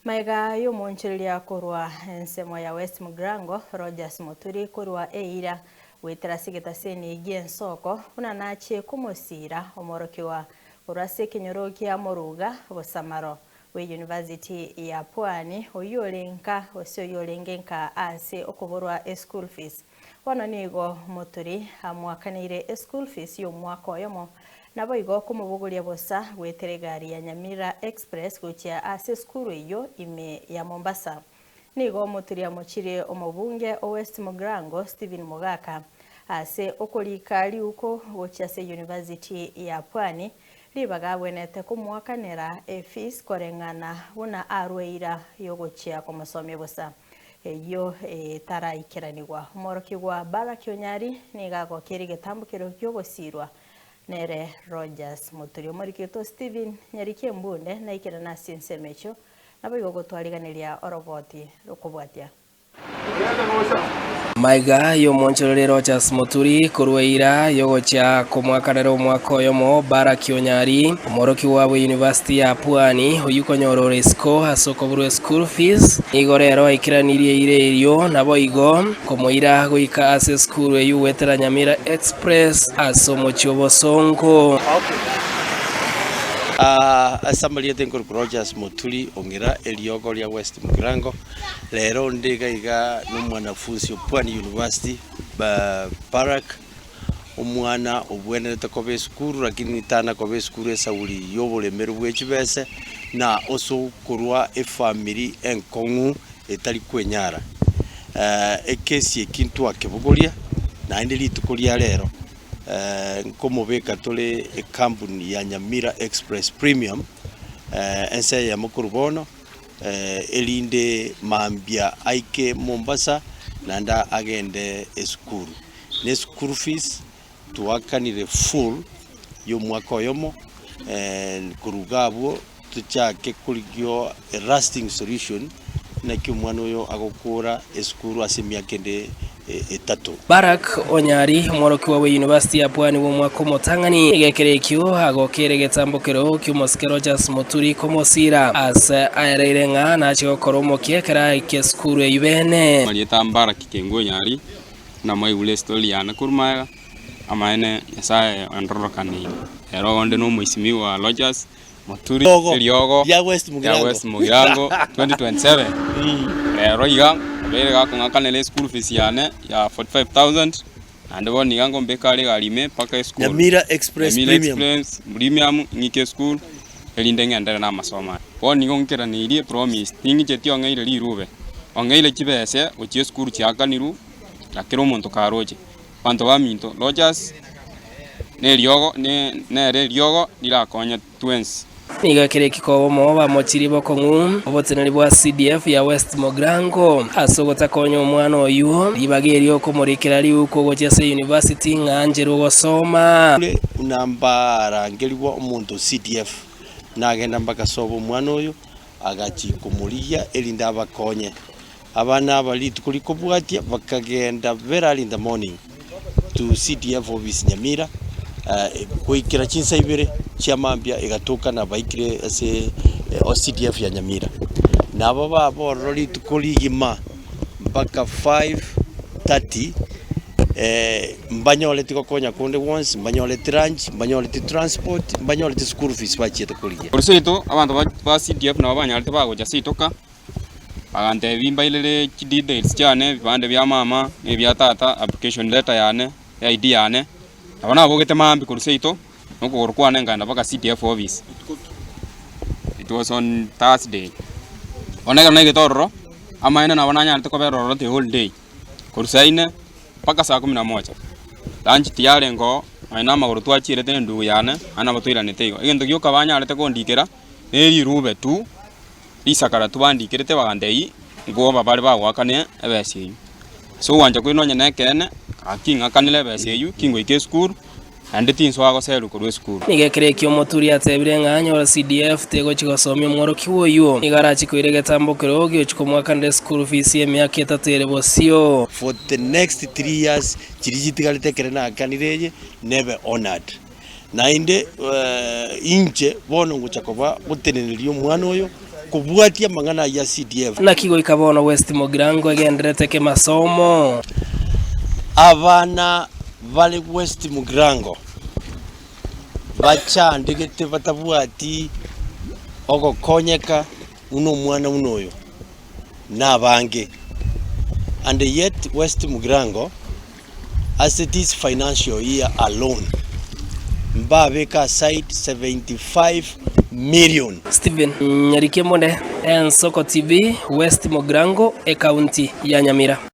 Magega y'omoonchoreria korwa ensemo ya West Mugirango, Rogers Muturi korwa eira goetera ase egetaseni gi'ensoko buna nachie komosiira omworokigwa korwa ase ekenyoro kia Moruga Bosamaro bwe University ya Pwani oyio ore nka gose oyio orenge nka ase okoborwa eschool fees. Bono nigo Muturi amoakaneire eschool fees y'omwaka oyomo Naboigo komobogoria bosa goetera egari ya Nyamira Express gochia ase esukuru eyio ime ya Mombasa. Nigo omoturia amochirie omobunge o West Mugirango Stephen Mogaka ase okorika riuko gochia ase University ya Pwani ribaga abwenerete komoakanera efees koreng'ana buna arwe eira yogochia komosomia bosa eyio etaraikeranigwa. Omworokigwa Barrack Onyari nigo agokeire egetambokero kiogosirwa Nere Rogers Muturi omorikito Stephen Nyariki Embunde naikerane ase ensemo echio, naboigo gotwariganeria oroboti rokobwatia. Maiga y'omonchoreri Rogers Muturi korwa eira y'ogochia komoakanera omwaka oyomo Baraki Onyari, omworokigwa bwe University ya Pwani, oyio konyora ore isiko ase okoborwa eschool fees, nigo rero aikeranirie eira erio naboigo komoira goika ase esukuru eyio goetera Nyamira Express ase omochie obosongo. Ase amarieta nkorokwa Rogers Moturi Ong'ira, eriogo ria West Mugirango. Rero onde iga iga nomwanafunsi o Pwani University Barrack, omwana obwenerete koba esukuru lakini tana koba esukuru esauri yoboremeru bwe chibese na ase okorwa efamiri enkong'u etari kwenyara. Ekesi eki ntwakebogoria, naende rituko ria rero nkomobeka tore ekampuni ya Nyamira Express Premium ense eyemo korwa bono, erinde mambia aike Mombasa naende agende esukuru. Ne eschool fees twakanire full ya omwaka oyomo korwa iga abwo tochake korigia a lasting solution naki omwana oyo agokora esukuru ase emiaka ende etato. Barak Onyari, omworokigwa bwe University ya Pwani bw'omwaka omotang'ani, nigo ekero ekio agokeire egetambokero ki'omosike Rogers Muturi komosira ase aereire ng'a nache gokora omokia ekero aike esukuru eyio bene. Marieta Barak Kengu Onyari, buna mwaigure estory yane korwa magega, amaene Nyasaye ondororokaneire. Ero onde nomoisimigwa Rogers Moturi eriogo ria West ria West Mugirango 2027 rero iga obeire gakong'akanera eschool fees yane ya 45000 naende bono iga ngombeka are egari ime mpaka esukuru. Nyamira Express Nyamira Premium. Express Premium ng'ike esukuru erinde ng'enderere na amasomo aya. Bono nigo nkeraneirie promise ting'icheti ong'eire rirube, ong'eire chibese gochia esukuru chiakanirwe na kera omonto karoche. Abanto baminto, Rogers neriogo nere eriogo rirakonye twensi. Nigo ekero eki kobomo bamochirie bokong'u oboteneneri bwa CDF ya West Mogrango ase ogotakonya omwana oyio ribaga erio okomorikera riuko gochia ase university ng'a ancherwe gosoma. Ore buna mbarangerigwa omonto o CDF, nagenda mpaka sobo omwana oyo, agachia komorigia erinde abakonye. Abana aba rituko rikobwatia bakagenda very early in the morning to CDF office Nyamira goikera chinsa ibere chia mambia egatoka na baikire ase CDF ya Nyamira. Nabo baba ororo rituko rigima mpaka 5:30 mbanyoreti gokonya konde gwonsi, mbanyoreti lunch, mbanyoreti transport, mbanyoreti school fees bachiete korigia. Korwa seito abanto ba CDF nabo banyarete bagocha seito ka. Bagantebia mbairere chidetails chiane, ebibande bia mama, na ebia tata, application letter yane, ID yane. Nabo nabogete mambia korwa seito, na okogoro kwane nkaenda mpaka CDF office. It was on Thursday. Bono ekero naigete ororo, amaene nabo nanyarete kobera ororo the whole day, korwa saa ine mpaka saa kumi na moja. Lunch tiyarenge oo, nonya na amagoro twachierete na endugu yane, naende nabo twairanete igo. Egento gioka banyarete kondikera, ne rirube tu. Risakara tibandikerete bagantebia, Nkoba bare bagoakane ebesa eyio. Ase ogwancha kwaino onye nekeene, gaki ng'akanere ebesa eyio, tingoika esukuru, naende tinsoa goserwa korwa esukuru. Nigo ekero ekio omoturi atebire ng'a anyore CDF tegochi gosomia omworokigwa oyio, nigo arache koira egetambo kerogo giochi komoakanera eschool fees y'emiaka etato ere bosio. For the next three years chiria chitigarete ekere naakanire eye nebe honoured. Naende inche bono ngocha koba goteneneria omwana oyo. Kobwatia amang'ana ayio a CDF. Naki goika bono West Mugirango egenderete kemasomo. Abana bare West Mugirango bachandegete batabwati ogokonyeka buna omwana buna oyo nabange and yet West Mugirango ase this financial year alone mbabeke aside 75 million. Stephen Nyarikemone, Ensoko TV, West Mugirango, Ekaunti ya Nyamira.